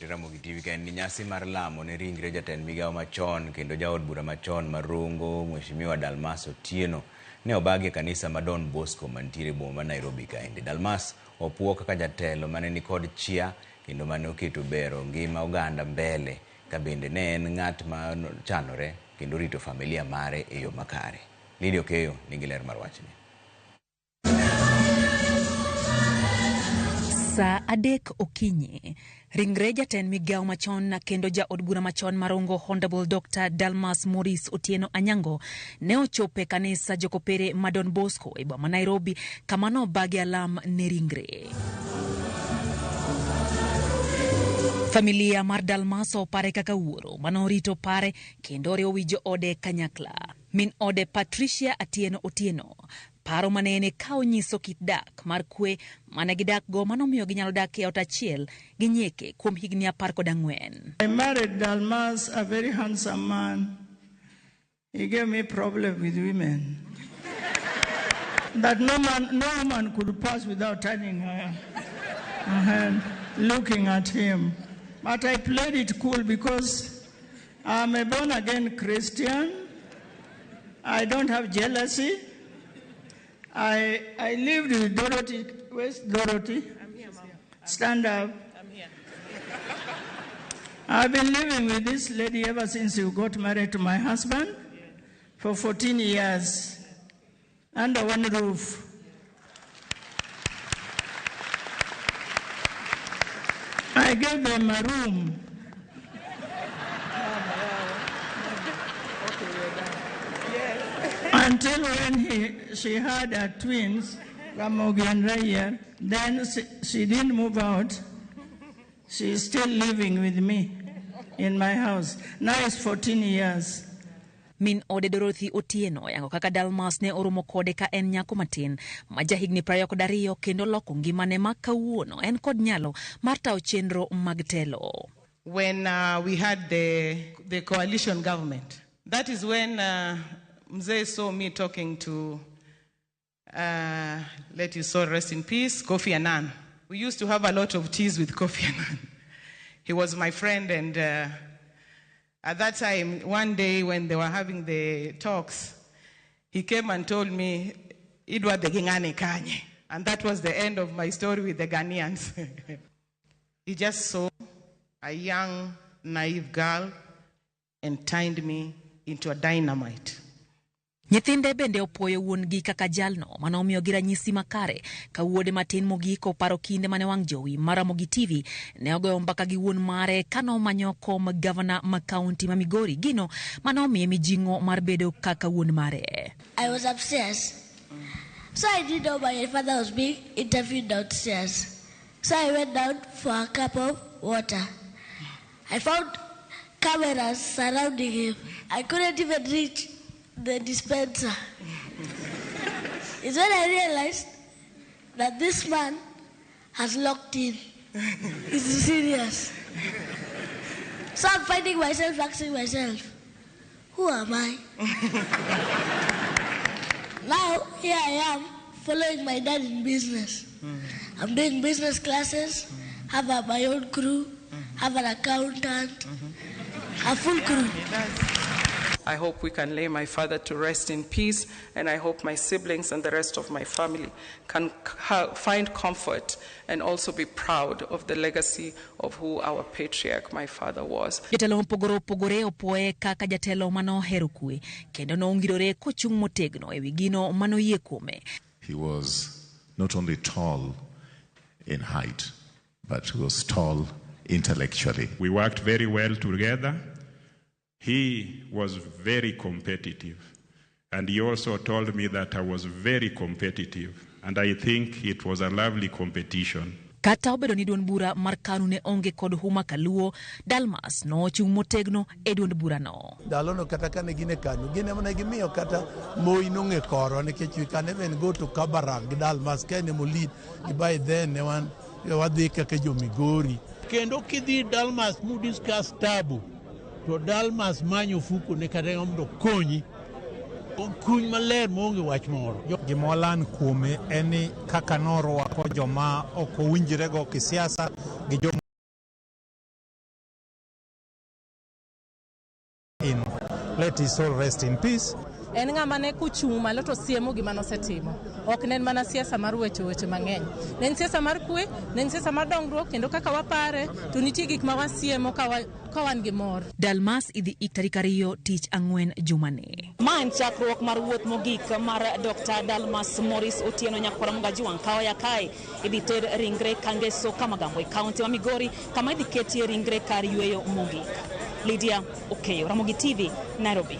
Ite Ramogi TV ka en ni nyasi mar lamo ne ringre jatend migawo machon kendo jaod bura machon ma Rongo Mheshimiwa Dalmas Otieno ne obagi e kanisa ma Don Bosco mantiere e boma ma Nairobi kaendi. Dalmas opuo kaka jatelo mane nikod chia kendo mane oketo bero ngima oganda mbele ka bende ne en ng'at ma chanore kendo rito familia mare e yo makare. Lydia Okeyo nigi ler mar wachni. Saa 3 okinyi, ringre jatend migawo machon kendo jaod bura machon Marongo Honorable Dr. Dalmas Maurice Otieno Anyango ne ochopo e kanisa Jokopere ma Don Bosco e boma Nairobi kama nobagi alam ne ringre. Familia mar Dalmas opare kaka wuoro manorito pare kendo oriwo wi joode kanyakla. Min ode Patricia Atieno Otieno paro manene ka onyiso kit dak mar kwe mane gidak go manomiyo ginyalo dak e ot achiel gi nyieke kuom higni 14. I married Dalmas, a very handsome man. He gave me problem with women. That no man, no woman could pass without turning her hand, looking at him. But I played it cool because I'm a born-again Christian. I don't have jealousy. I lived with Dorothy. Where's Dorothy? I'm here, Mom. Stand up. I'm here. I've been living with this lady ever since you got married to my husband for 14 years, under one roof. I gave them a room. Until when she had her twins, Ramogi and Raya, then she didn't move out. She is still living with me in my house. Now it's 14 years. Min ode Dorothy Otieno yango kaka Dalmas ne oromo kode ka en nyako matin ma jahigni 22 kendo loko ngimane ma kawuono en kod nyalo mar tayo chenro mag telo. When we had the coalition government, that is when Mzee saw me talking to let his soul rest in peace, Kofi Annan. We used to have a lot of teas with Kofi Annan. He was my friend, and at that time, one day when they were having the talks, he came and told me, Idwa de Gingane Kanye. And that was the end of my story with the Ghanaians. He just saw a young, naive girl and turned me into a dynamite. Nyithinde bende opuoyo wuon-gi kaka jalno mane omiyogi ranyisi makare ka wuode matin mogik oparo kinde mane wang' jowi mar Ramogi TV ne ogoyo mbaka gi wuon mare kane omanyo kom gavana ma kaunti ma Migori, gino mane omiye mijing'o mar bedo kaka wuon mare. I was upstairs. So I didn't know my father was being interviewed downstairs. So I went down for a cup of water. I found cameras surrounding him. I couldn't even reach the dispenser. It's when I realized that this man has locked in. It's serious. So I'm finding myself asking myself, who am I? Now, here I am, following my dad in business. I'm doing business classes, have my own crew, have an accountant, a full crew. I hope we can lay my father to rest in peace, and I hope my siblings and the rest of my family can find comfort and also be proud of the legacy of who our patriarch, my father, was. Jotelo mopogore opogore opuoye kaka jatelo manohero kwe kendo noongirore kochung' motegno ewi gino manoyie kuome. He was not only tall in height, but he was tall intellectually. We worked very well together. He was very competitive, and he also told me that I was very competitive, and I think it was a lovely competition. Kata obedo ni duond bura mar KANU ne onge kod huma kaluo, Dalmas nochung' motegno e duond burano. Ndalono kata kane gin e KANU, gin ema ne gimiyo kata Moi nong'e korwa nikech we can even go to Kabarak gi Dalmas ka en ema lead, gi by then ne wan wadhi kaka jo Migori. Kendo kidhi Dalmas mu discuss tabu, to Dalmas manyo ofuko ne kata mondo okonyi. Okuny maler maonge wach moro. Gima walan kuome en ni kaka norwako joma ok owinjrego kisiasa gi joma In let his soul rest in peace. En ng'ama ne kochung' malo to siemo gima nosetimo. Ok ne en mana siasa mar weche weche mang'eny. Ne en siasa mar kwe, ne en siasa mar dongruok kendo kaka wapare to nitie gik ma wasiemo ka, wa, ka wan gi mor. Dalmas idhi ik tarik 2 tich ang'wen jumani. Ma en chakruok mar wuoth mogik mar Dr. Dalmas Morris Otieno Nyakwara Mgajuang' kaoya kae idhi ter ringre Kangeso Kamagambo e kaunti ma Migori kama idhi ketie ringre kar yueyo mogik. Lydia Okeyo, Ramogi TV, Nairobi.